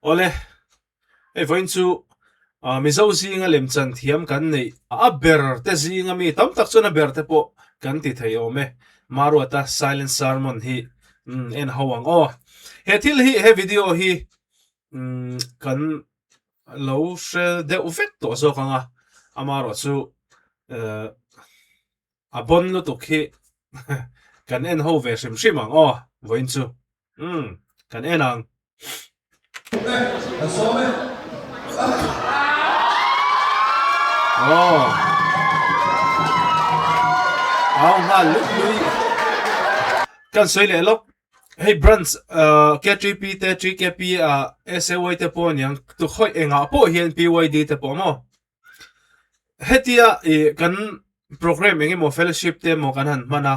Awle, hei vawiin chu Mizo zinga lemchan thiam kan neih a ber te zinga mi tam tak chuan a ber te pawh kan ti thei awm e. Maruata Silent Sermon hi en ho ang aw. He thil hi, he video hi kan lo hre deuh vek tawh zawk ang a, amaherawhchu A bon lutuk hi kan en ho ve hrim hrim ang aw vawiin chu umm kan en ang. Aw au nghal lut lui kan sawi leh lawk hei branch KTP te TKP ah SAY te pawh aniang tukhawi engah pawh hian PYD te pawh maw. Hetia ih kan programme eng emaw fellowship te emaw kan han hman a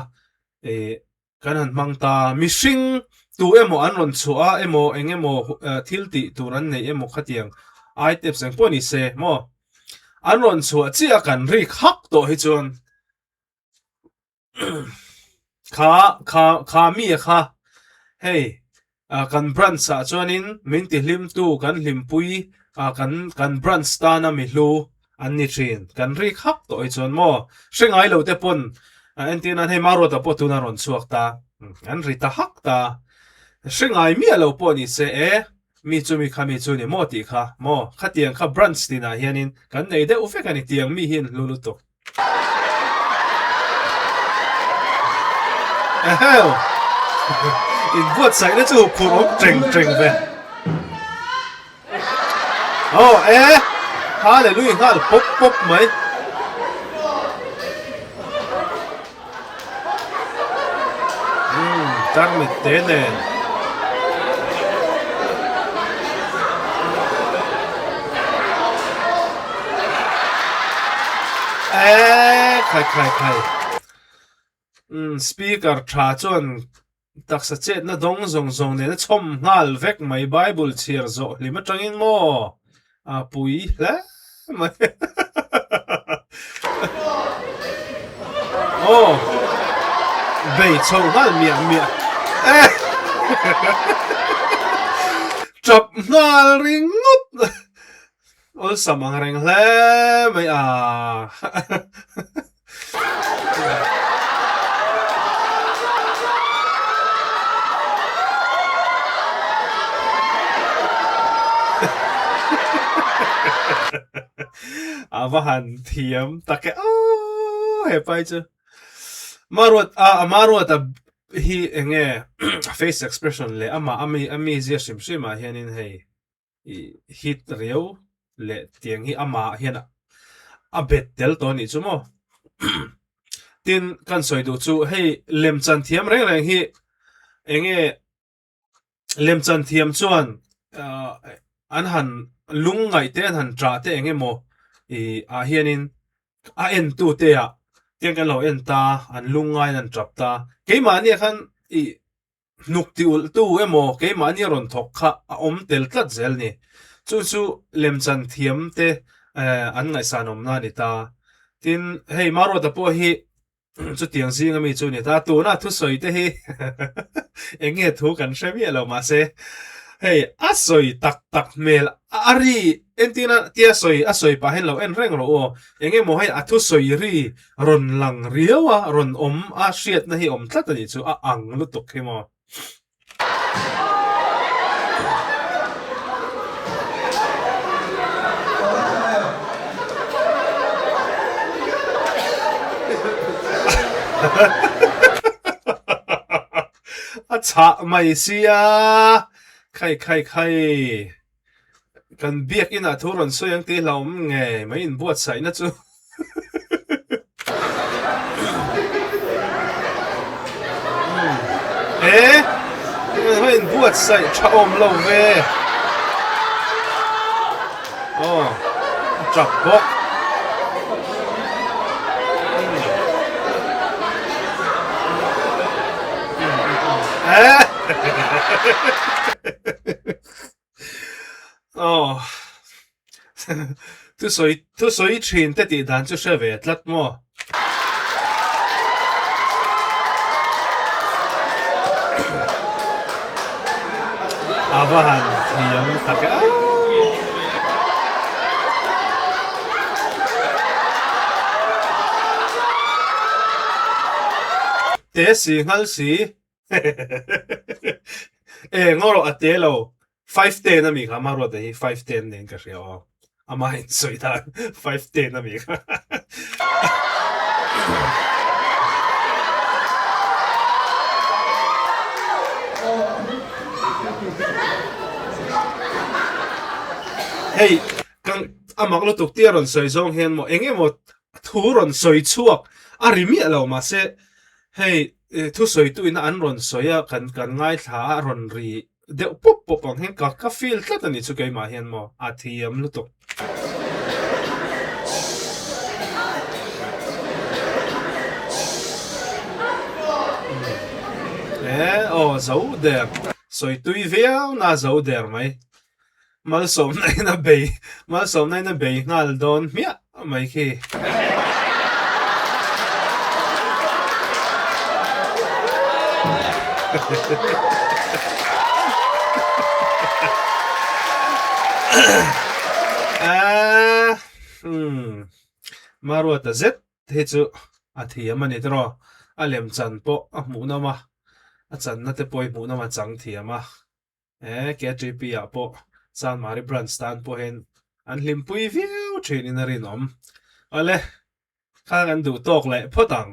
ih kan han hmang ta mihring tu emaw an rawn chhuah a emaw eng emaw thil tih tur an neih emaw khatiang items eng pawh ni se maw an rawn chhuah chiah a kan rik hak tawh hi chuan. Kha kha kha mi a kha hei ah kan branch ah chuanin min ti hlim tu kan hlimpui ah kan kan branch tana mi hlu an ni thin kan rik hak tawh hi chuan maw hre ngai lo te pawn ah entir nan hei Maruata pawh tuna rawn chhuak ta an ri ta hak ta hre ngai miah lo pawh ni se e mi chu mi kha mi chu ni maw tih kha maw khatiang kha branch tinah hianin kan nei deuh vek a ni tiang mi hi an hlu lutuk. Eheu! Inbuatsaihna chu phur awm teng teng ve. Aw e! Hallelujah nghal pawp pawp mai. Umm tarmit te nen. Eee khai khai khai. Umm speaker tha chuan taksa chetna dawng zawng zawng nen a chhawm nghal vek mai Bible chhiar zawh hlim atangin maw a pui hle mai. Aw bei chho nghal miah miah e tap nghal ringawt awlsam ang reng hle mai a. A va han thiam tak e aww he pai chu Maruat a Maruat a hi enge a face expression leh amah a mi a mizia hrim hrim ah hianin hei ih hit riau leh tiang hi amah hian a bet tel tawh a nih chu maw tin kan sawi duh chu hei lemchan thiam reng reng hi enge lemchan thiam chuan ah an han lung ngaih te an han ṭah te eng emaw ih ah hianin a en tu te ah tiang kan lo en ta an lung ngaiin an ṭap ta keimahni ah khan ih Hnuk ti ulh tu emaw keimahni a rawn thawk kha a awm tel tlat zel ni. Chu chu lemchan thiam te an ngaihsan awmna a ni ta. Tin, hei Maruata pawh hi chutiang zinga mi chu a ni ta. Tuna thusawi te hi eng nge thu kan hre miah lo mahse hei a sawi tak tak hmel a ri entirna tia sawi a sawi pah hian lo en reng rawh u aw. Eng emaw hei a thusawi ri Rawn lang riau a, rawn awm a hriatna hi awm tlat a nih chu a ang lutuk hi maw. A chhah mai sia, khai khai khai. Kan biakinah thu rawn sawi ang tih hlauhawm ngei mai inbuatsaihna chu. E hei inbuatsaih tha awm lo ve. Aw a tap bawk. Aw thusawi thusawi thin te tih dan chu hre ve tlat maw. A va han thiam tak e. Te si nghal si. E ngaw rawh a te lo. 510 a mi kha Maruata hi 510 nen ka hria aw. Ama in sawi dan 510 a mi kha. Hei kan amak lutuk tia rawn sawi zawng hian maw eng emaw thu rawn sawi chhuak a ri miah lo mahse hei thu sawi tu ina an rawn sawi a kan kan ngaithla a rawn ri deuh pawp pawp ang hian ka ka feel tlat a ni chu keimah hian maw a thiam lutuk. E aw zo der sawi tui viau na zo der mai Malsawmna in a bei Malsawmna in a bei nghal dawn hmiah mai khi. Maruata zet hi chu a thiam a ni tawh a lemchan pawh a hmuhnawm a, a channa te pawh hi hmuhnawm a chang thiam a. He KTP ah pawh Chanmari branch tan pawhin an hlimpui viau thin in a rinawm. Awle, kha kan duh tawk leh phawt ang.